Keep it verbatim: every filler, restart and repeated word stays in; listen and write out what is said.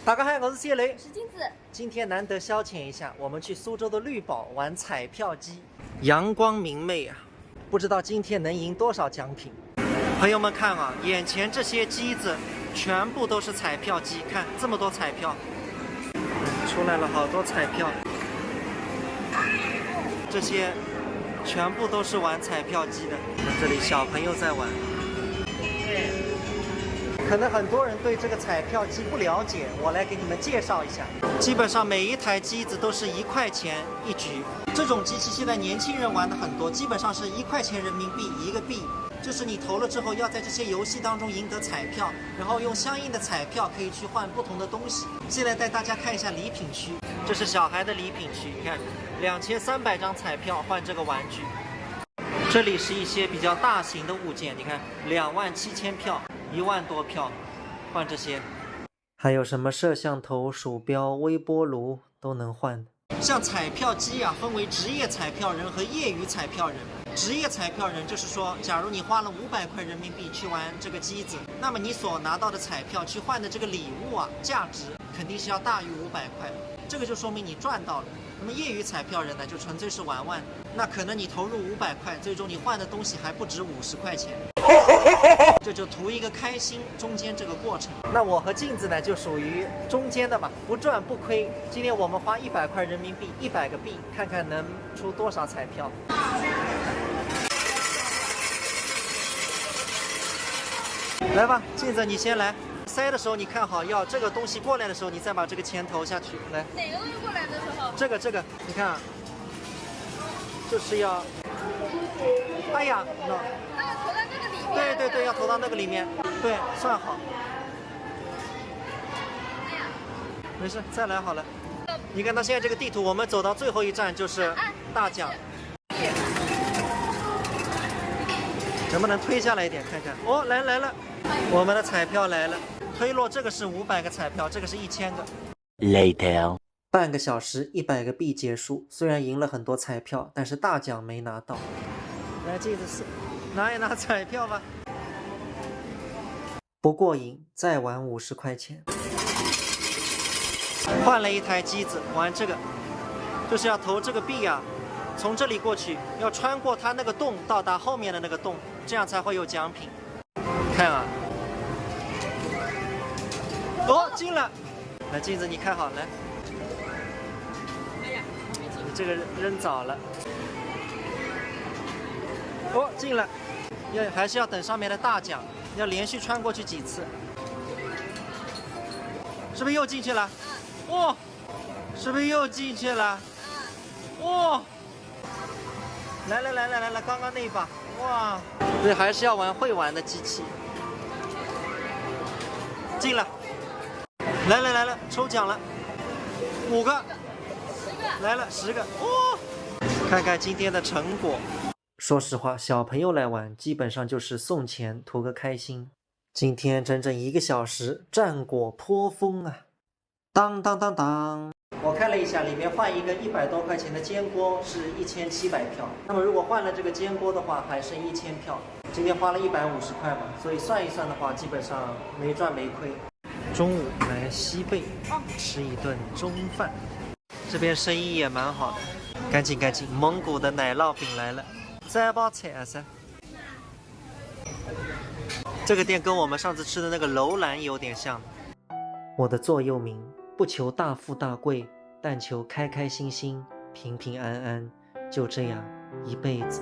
大家好，我是谢雷。我是镜子。今天难得消遣一下，我们去苏州的绿宝玩彩票机，阳光明媚啊！不知道今天能赢多少奖品。朋友们看啊，眼前这些机子全部都是彩票机，看这么多彩票，出来了好多彩票。这些全部都是玩彩票机的。这里小朋友在玩。可能很多人对这个彩票机不了解，我来给你们介绍一下。基本上每一台机子都是一块钱一局，这种机器现在年轻人玩的很多，基本上是一块钱人民币一个币，就是你投了之后要在这些游戏当中赢得彩票，然后用相应的彩票可以去换不同的东西。现在带大家看一下礼品区，这是小孩的礼品区，你看，两千三百张彩票换这个玩具。这里是一些比较大型的物件，你看，两万七千票，一万多票，换这些。还有什么摄像头、鼠标、微波炉都能换。像彩票机啊，分为职业彩票人和业余彩票人。职业彩票人就是说，假如你花了五百块人民币去玩这个机子，那么你所拿到的彩票去换的这个礼物啊，价值肯定是要大于五百块，这个就说明你赚到了。那么业余彩票人呢，就纯粹是玩玩，那可能你投入五百块，最终你换的东西还不值五十块钱，这就图一个开心，中间这个过程。那我和镜子呢，就属于中间的吧，不赚不亏。今天我们花一百块人民币，一百个币，看看能出多少彩票。来吧，镜子，你先来。塞的时候你看好，要这个东西过来的时候，你再把这个钱投下去。来，哪个东西过来的时候？这个，这个，你看啊，就是要，哎呀，no。那要投到那个里面。对对对，要投到那个里面。对，算好。哎呀，没事，再来好了。你看到现在这个地图，我们走到最后一站就是大奖。能不能推下来一点，看一下？哦，来来了，我们的彩票来了。推落这个是五百个彩票，这个是一千个。Later。半个小时，一百个币结束。虽然赢了很多彩票，但是大奖没拿到。来，这个是拿一拿彩票吧。不过瘾，再玩五十块钱。换了一台机子，玩这个，就是要投这个币啊，从这里过去，要穿过它那个洞，到达后面的那个洞，这样才会有奖品。看啊，哦，进了。来，镜子，你看好，来。哎呀，你这个扔早了。哦，进了。要，还是要等上面的大奖，要连续穿过去几次。是不是又进去了？哇，是不是又进去了？哇，来了来了来了，刚刚那一把，哇，这还是要玩会玩的机器。进了，来了来了，抽奖了，五个，来了十个，哦，看看今天的成果。说实话，小朋友来玩，基本上就是送钱图个开心。今天整整一个小时，战果颇丰啊！当当当当。我看了一下，里面换一个一百多块钱的煎锅是一千七百票，那么如果换了这个煎锅的话，还剩一千票。今天花了一百五十块嘛，所以算一算的话，基本上没赚没亏。中午来西贝吃一顿中饭，这边生意也蛮好的。赶紧赶紧，蒙古的奶酪饼来了，再包菜啊噻。这个店跟我们上次吃的那个楼兰有点像。我的座右铭：不求大富大贵，但求开开心心、平平安安，就这样一辈子。